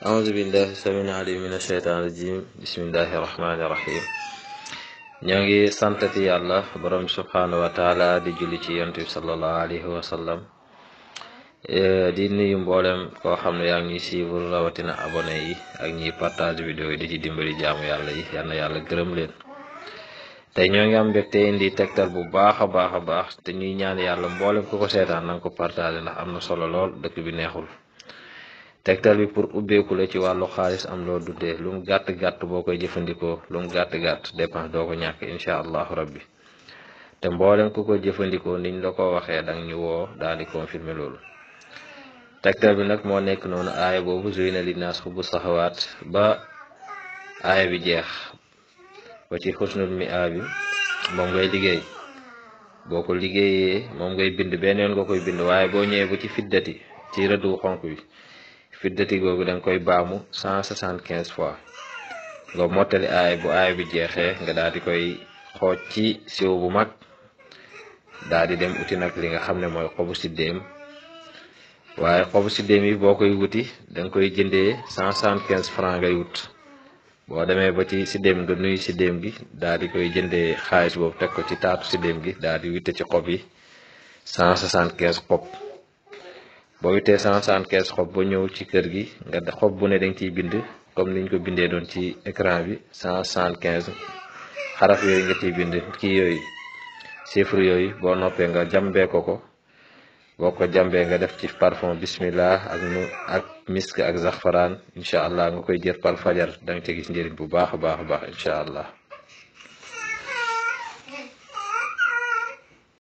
أعوذ بالله السميع العليم من الشيطان الرجيم بسم الله الرحمن الرحيم ñoo ngi santati yàlla borom subhanahu wa taala di julli ci yonent bi sallallahu alayhi wa sallam di nuyu mboolem koo xam ne yaa ngi ñuy suivre rawatina abonné yi ak ñiy partage vidéo yi di ci dimbali jaamu yàlla yi yal na yàlla gërëm leen. tey ñoo ngi am mbégte indi tegtal bu baax a baax te ñuy ñaan yàlla mboolem ku ko seetaan na nga ko partage ndax am na solo lool dëkk bi neexul. tegtal bi pour ubbeeku la ci wàllu xaalis am loo duddee lu mu gàtt boo koy jëfandikoo lu mu gàtt dépense doo ko ñàkk incha allahu rabbi te mboolem ku ko jëfandikoo niñ la ko waxee dang ñu woo daal di confirmer loolu. tegtal bi nag moo nekk noonu aaya boobu zuyina linnaas hubbu saxawaat ba aaya bi jeex ba ci xusnul mi bi moom ngay liggéey boo ko liggéeyee moom ngay bind benn yoon nga koy bind waaye boo ñëwee ba ci fiddati ci rëddu xonk bi fiddati googu danga koy baamu 175 fois nga mottali aay bu aay bi jeexee nga daal di koy xooj ci siwo bu mag daal di dem uti nag li nga xam ne mooy xobu siddéem waaye xobu siddéem yi boo koy wuti danga koy jëndee 175 francs ngay wut boo demee ba ci siddéem nga nuyu siddéem gi daal di koy jëndee xaalis boobu teg ko ci taatu siddéem gi daal di witte ci xob yi 175 xob boo witee 175 xob ba ñëw ci kër gi nga xob bu ne dañ ciy bind comme niñ ko bindee doon ci écran bi 175 xaraf yooyu nga ciy bind kii yooyu chiffre yooyu boo noppee nga jàmbee ko boo ko jàmbee nga def ci parfum bismillah ak misk ak zaxfaraan incha allah nga koy jër par fajar danga ci gis njëriñ bu baax a baax incha allah.